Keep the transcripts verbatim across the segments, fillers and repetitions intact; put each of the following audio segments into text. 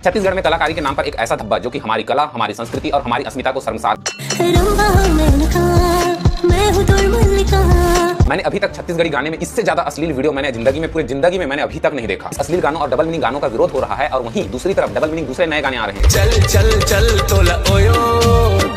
छत्तीसगढ़ में कलाकारी के नाम पर एक ऐसा धब्बा जो कि हमारी कला, हमारी संस्कृति और हमारी अस्मिता को शर्मसार। रंभा हूँ मैं उनका, मैं हूँ दुर्मल का। मैंने अभी तक छत्तीसगढ़ी गाने में इससे ज्यादा अश्लील वीडियो मैंने जिंदगी में, पूरी जिंदगी में मैंने अभी तक नहीं देखा। अश्लील गानों और डबल मीनिंग गानों का विरोध हो रहा है और वहीं दूसरी तरफ डबल मीनिंग दूसरे नए गाने आ रहे हैं। चल चल चल तोला ओयो,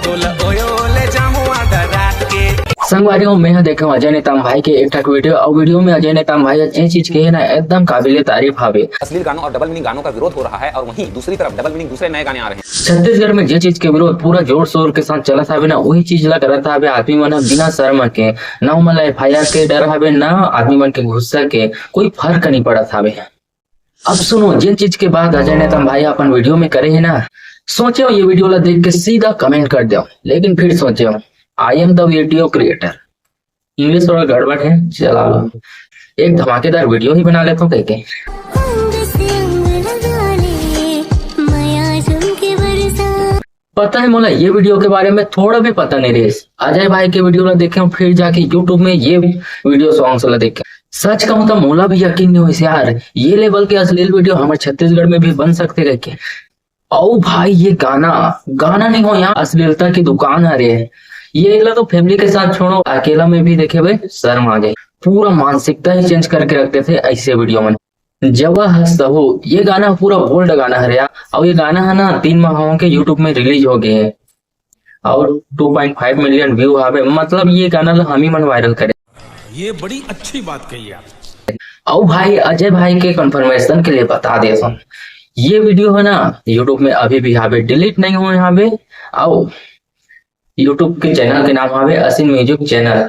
तोला ओयो ले जाऊं आधा रात के। संगवारी हो, मैं ह देखे हूँ अजय नेताम भाई के एक ठक वीडियो, और वीडियो में अजय नेताम भाई ये चीज के है ना, एकदम काबिले तारीफ हवे। अश्लील गानों और डबल मीनिंग गानों का विरोध हो रहा है और वहीं दूसरी तरफ डबल मीनिंग दूसरे नए गाने आ रहे हैं। छत्तीसगढ़ में जे चीज के विरोध पूरा जोर शोर के साथ चलत हवे ना, वही चीज ला करत हवे आदमी मन ह बिना शर्म के। ना ओमन ला एफ आई आर के डर हवे, ना आदमी मन के गुस्सा के, कोई फर्क नहीं पड़त हवे। अब सुनो, जिन चीज के बात अजय नेताम भाई अपन वीडियो में करे है ना, सोचे हो ये वीडियो ला देख के सीधा कमेंट कर दो, लेकिन फिर सोचे हो, I am the video creator। English थोड़ा गड़बड़ है, चला लो, एक धमाकेदार वीडियो ही बना लेता हूँ कह के। अंग से अंग लगा ले, मया जम के बरसा। पता है मोला, ये वीडियो के बारे में थोड़ा भी पता नहीं रहे। अजय भाई के वीडियो ला देखे हूँ, फिर जाके यूट्यूब में ये वीडियो सॉन्ग्स ला देखे। सच कहूँ तो मोला भी यकीन नहीं होइस यार, ये लेवल के अश्लील वीडियो हमारे छत्तीसगढ़ में भी बन सकते कह के। ओ भाई, ये गाना, गाना नहीं हो यार, अश्लीलता की दुकान हरे। ये ला तो फैमिली के साथ छोड़ो, अकेला में भी देखे हुए शर्म आ जाए। पूरा मानसिकता ही चेंज करके रख देथे ऐसे वीडियो में। जवा हस तहू, ये गाना पूरा बोल्ड गाना हरे यार। और ये गाना है ना, तीन माह हों के यूट्यूब में रिलीज हो गए है और two point five million view आवे, मतलब ये गाना ला हम ही मन वायरल करे। ये बड़ी अच्छी बात कही आप। आओ भाई, अजय भाई के कंफर्मेशन के लिए बता देथन, ये वीडियो है ना, यूट्यूब में अभी भी हावे, डिलीट नहीं हुए हावे। आओ, यूट्यूब के चैनल के नाम हावे असिन म्यूजिक चैनल।